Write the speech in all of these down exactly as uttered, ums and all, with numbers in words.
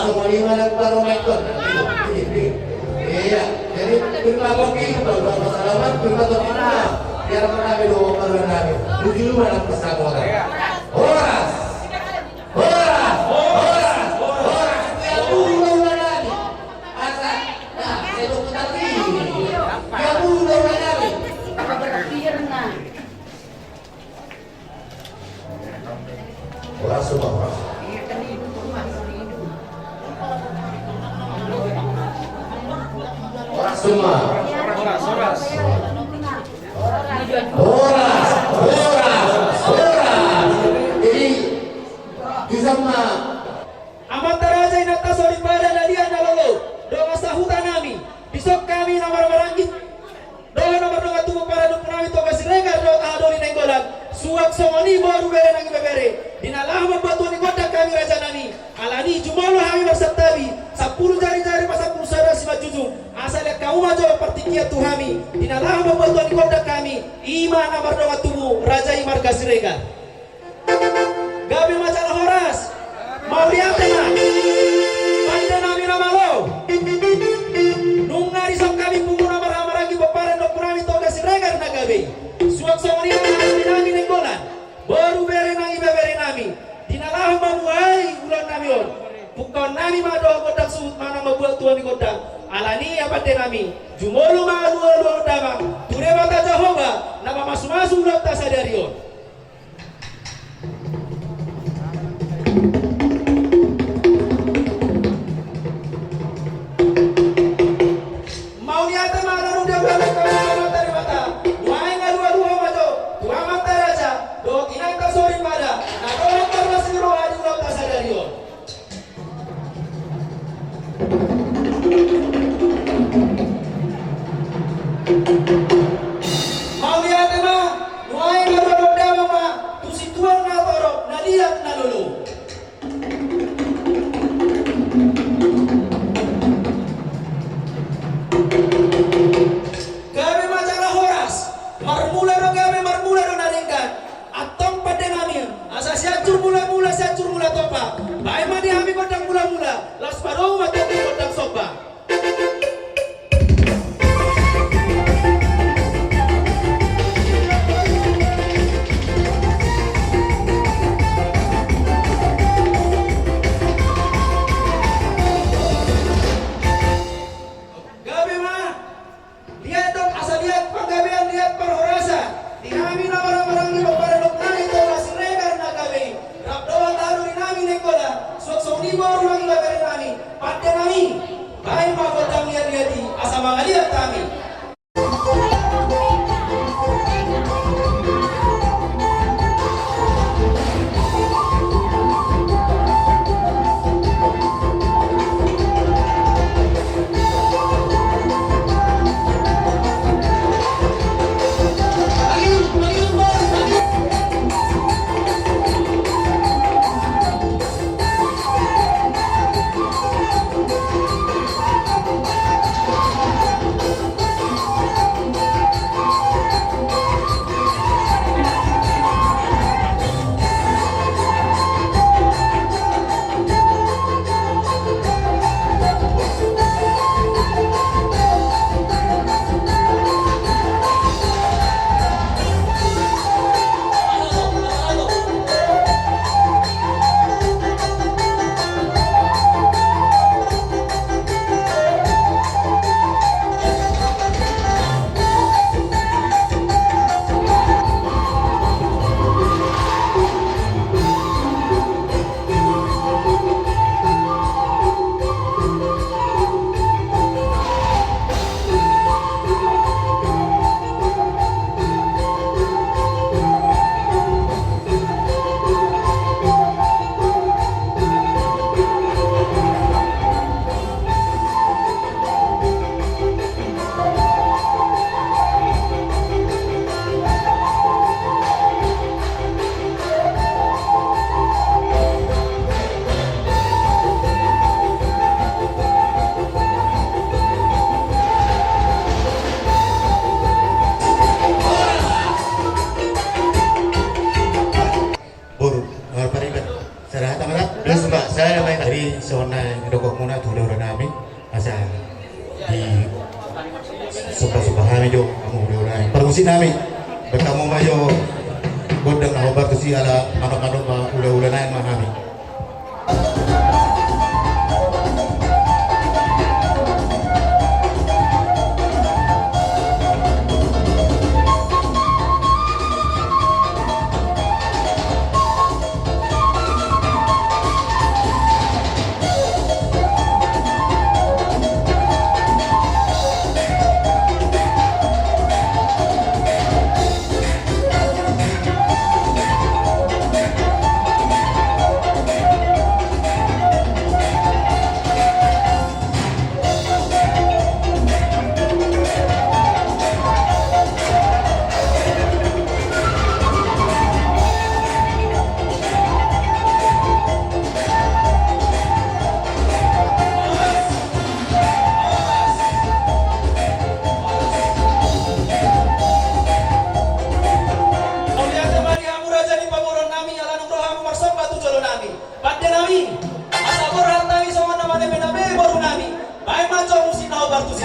Songon i ma nang parumaen on. Iya, jadi, terima kasih, Bapak Salaman, terima kasih. Biar kami doa parumaen kami. Tujuh mana pesan orang. Horas. Horas. Horas. Horas. Ya, Allah, Nabi. Asa, nah, saya dokter ini. Ya, Allah, Nabi. Horas, horas. Horas, horas. Horas, horas. Horas, horas. Jadi, bisa ma. Amanta raja, inanta soripada, na liat na lolo, dongan sahuta nami, dison hami na marhahamaranggi dohot na mardongan tubu parumaen nami Toga Siregar dohot Aha Doli Nainggolan, suang songon i boru, bere nang ibebere, di na laho mambuat tua ni gondang hami, raja nami. Alani i jumolo hami marsantabi, sampulu jari-jari pasampulu sada simanjujung, asa lean hamu ma jolo partingkian tu hami di na laho mambuat tua ni gondang hami, i ma na mardongan tubu raja i marga Siregar. Gabe ma jala horas. Mauliate ma. Pande nami na malo. Nunga dison hami pungu na marhahamaranggi pomparan ni ompu nami Toga Siregar na gabe i. Suang songon i ma Aha Doli nami Nainggolan, boru, bere nang ibebere nami, di na laho mamuhai ulaon nami on, pungkaon nami ma dohot gondang suhut manang mambuat tua ni gondang. Alani i, pande nami, jumolo ma alualu damang tu Debata Jahowa na mamasumasu ulaonta sadari on. Mauliate ma, lalu dia berada kepada Debata. Nuaeng alualu ma jo tu amanta raja dohot inanta soripada na dohot parlas ni roha di ulaonta sadari on. Mauliate ma, nuaeng alualu damang ma tu situan na torop, na liat na lolo. Gabe ma jala horas. Marmula do gabe, marmula do na denggan. Antong pande nami, asa Sianjur Mulamula, Sianjur Mula Tompa. Baen ma di hami gondang mulamula, laos padomu ma tu gondang somba. Gabe ma. Liat do, asa liat panggabean, liat parhorasan di hami na marhahamaranggi pomparan ni ompu nami Toga Siregar na gabe i, rap dohot Aha Doli nami Nainggolan, suang songon i boru nang ibebere nami, pande nami. Baen Nami, baen hamu ma jo gondang na hombar tusi ala manop-manop ma hula-hula nai ma hami. Mauliate ma di hamu raja ni pamoruon nami, ala nunga ro hamu marsomba tu jolo nami. Pande nami, asa borhat nami songon na manepe-nepe boru nami. Baen ma jo musik na hombar tusi.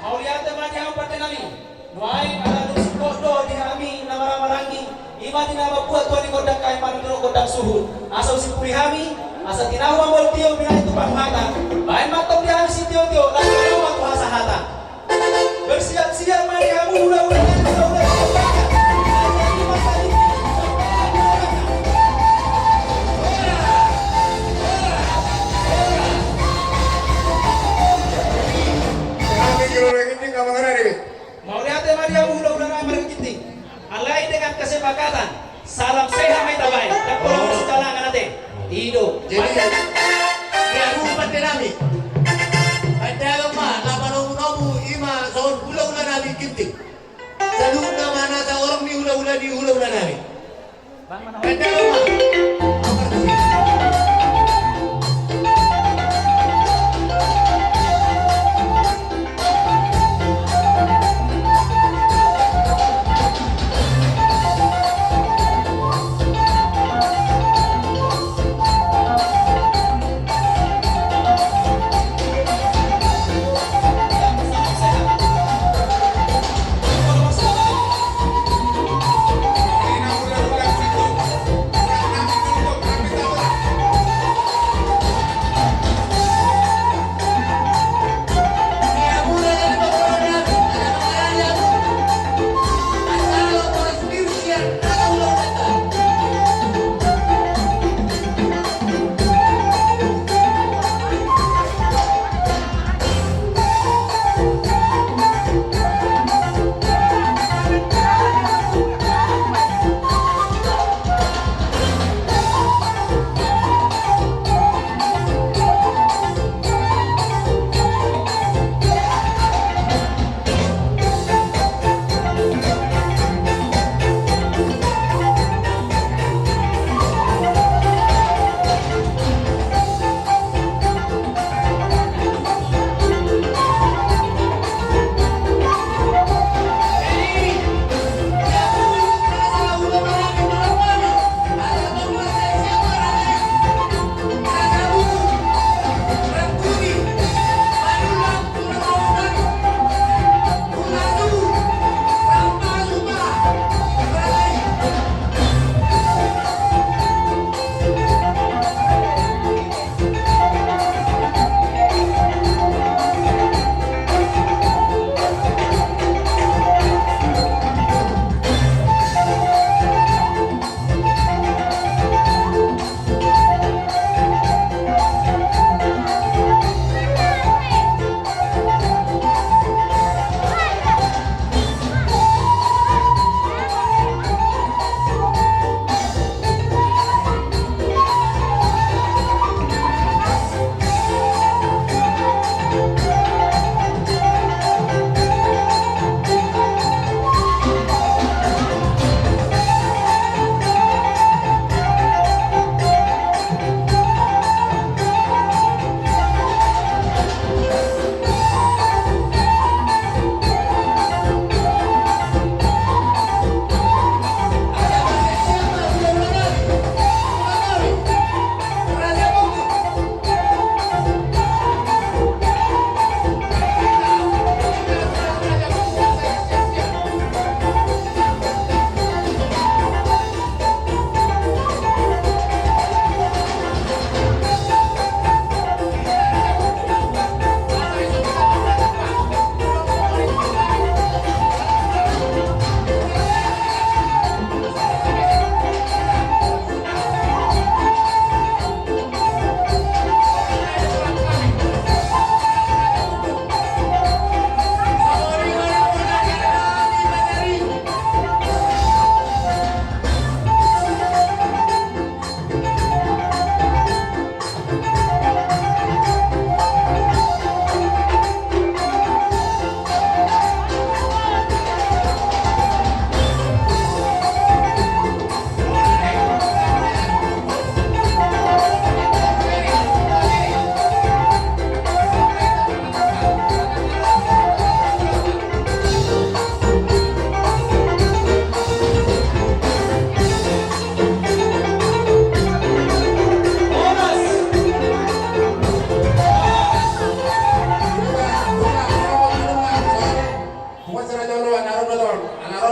Mauliate ma di hamu pande nami. Nuaeng ala dung singkop do di hami na marhahamaranggi, i ma di na mambuat tua ni gondang, ai manang gondang suhut. Asa usimpuli hami, asa tinahu ma bolon tio, binahen tu panghata. Baen ma antong di hami sitiotio, laos tinahu ma tu hasahatan. Bersiap-siap ma di hamu hula-hula nami, hula-hula nami. Kami Gelora Ginting, Amang Rade. Mauliate ma di hamu hula-hula nami marga Ginting. Alai dengan kesepakatan, salam sehat ma hita baen. Ndang pola mardalani ate. I do. Jadi, di hamu pande nami, pande ma na manomu-nomu, i ma songon hula-hula nami Ginting. Saluhutna ma na saorong ni hula-hula ni hula-hula nami.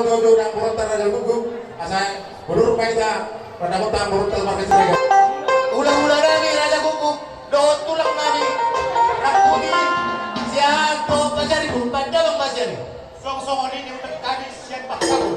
Dodo nang boruta Raja Guguk, asa boru rupa ita, pada kota boruta marga Siregar. Hulahula nami Raja Guguk, dohot tulang nami, Rambuti, sian Pondok Pajari, Bumban Damang Bajari. Songon i di utek kami sian Pahkabu.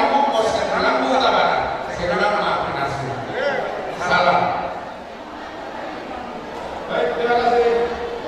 Among, pos Sinalambu Tabanan, Sinalambu Pinasuna. Salam. Baik, terima kasih.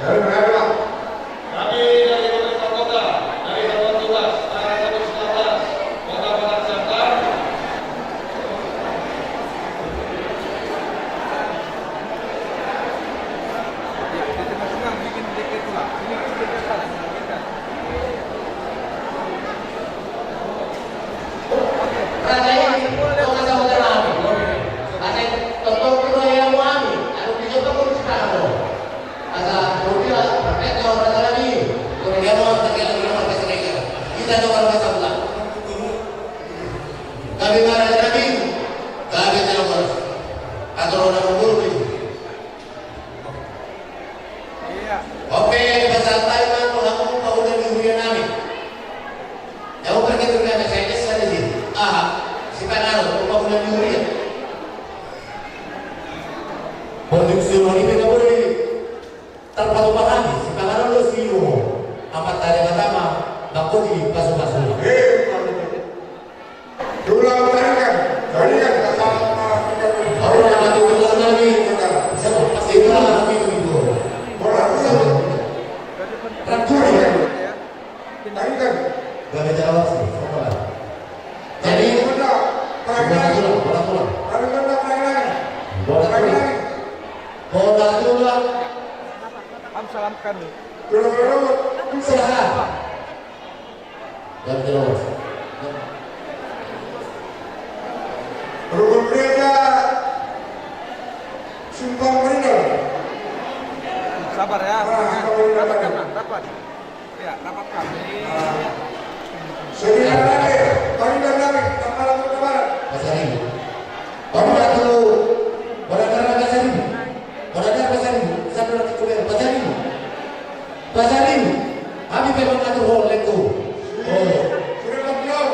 Ya, terima kasih, Pak. Kami dari pemerintah kota, dari Satuan Tugas, K K P P sembilan belas, Kota Padang Siantar. Ya, di tengah-tengah bikin deket pula. Ini bikin deket. Raja i, tong asa huta nami. Asa tongtong tu roha i hamu hami, adong di jolo pun sitanggo. Asa roti la, raja, raja nami. Tong i hamu hami, tanggal lima belas mereka. Kita jolo marhata ulang. Gabe ma raja nami. Gabe jala boras. Atur ona mangurung i. Oke, pasahat hami ma tu hamu pahula ni huria nami. Jabu parkiraan nami, saya desa di sini. Aha, sipanganon, pahula ni huria. Bontuk siro ni beda buri. Tarpatupa hami, sipanganon do siro. Amanta Debata ma, bangkoti pasupasu. Eh, Tulang, taringan, taringan, kata. Aula, tulang nami. Siapa? Pasti tulang nami itu. Bola, bola. Taringan. Gabe jala boras, bola. Jadi, bola tulang, bola tulang. Bola tulang. Bola tulang. Am salam kami. Tulang, tulang. Sehat. Dan jelas. Rukun gereja Simpang Marindal. Sabar ya. Ah, Simpang Marindal. Rapat, rapat. Ya, rapat kami. Ah. Seminar lagi, Marindal lagi, tambah lagi lebaran. Pasaribu. Baru dah tu, baru dah pasaribu. Baru dah pasaribu. Satu lagi kuliah, pasaribu. Pasaribu. Hami pe mangatur hol leko. Oh. Sudah tak pulang.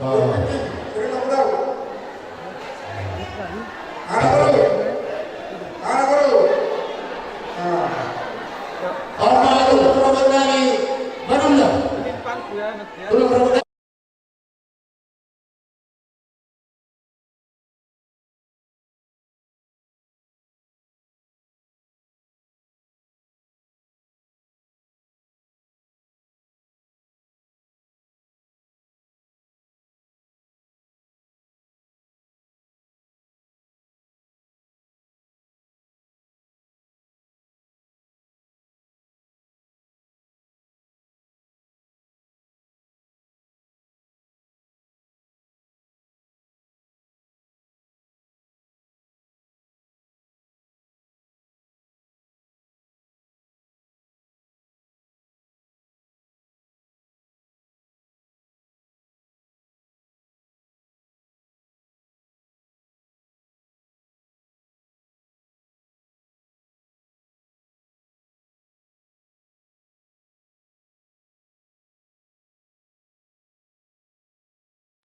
Oh. Sudah tak pulang. Anak baru. Anak baru. Ah. Anak baru, teman-teman nami. Madula. Tulang